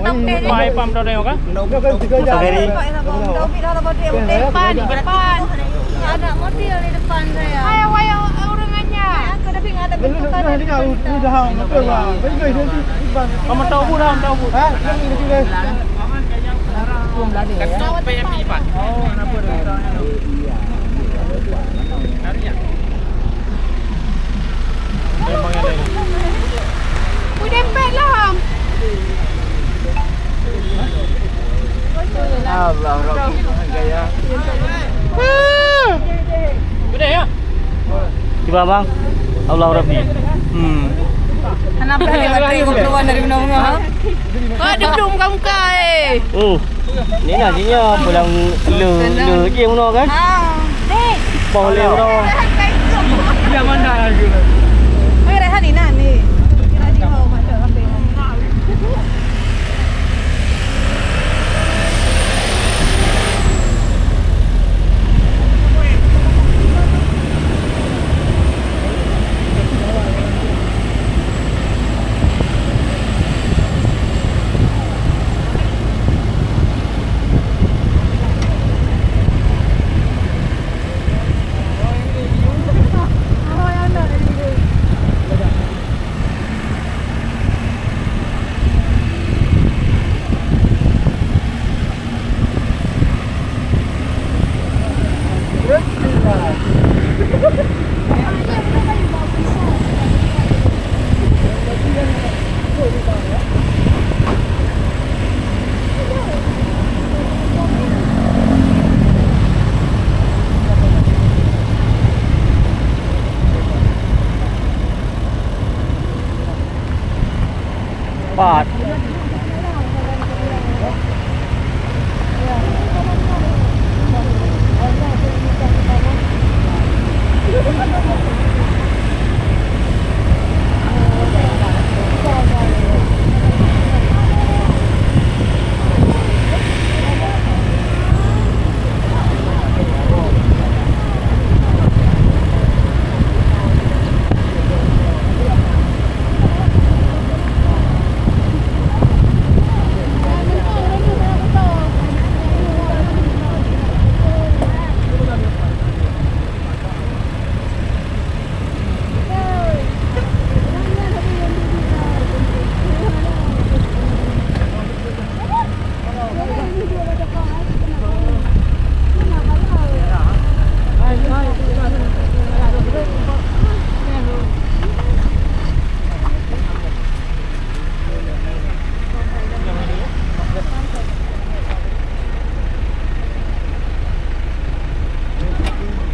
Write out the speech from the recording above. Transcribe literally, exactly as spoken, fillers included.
Pai pam tau tengok kan? Motor gari. Depan, depan. Ada mobil di depan saya. Hai, wahai orang aja. Aku tapi nggak ada bentuk. Kamu tahu buram, tahu bu? Udah empat lah. Allah Rabbi gaya. Udah ya? Cuba bang. Allah Rabbi. Hmm. Kenapa dia mati keluar dari menengah? Kau duduk muka-muka eh. Oh. Ni nak sini pulang le le je muna kan? Ah. Dek. Pau le orang. Dia mana lagi? Hai Rehan ni nak ni.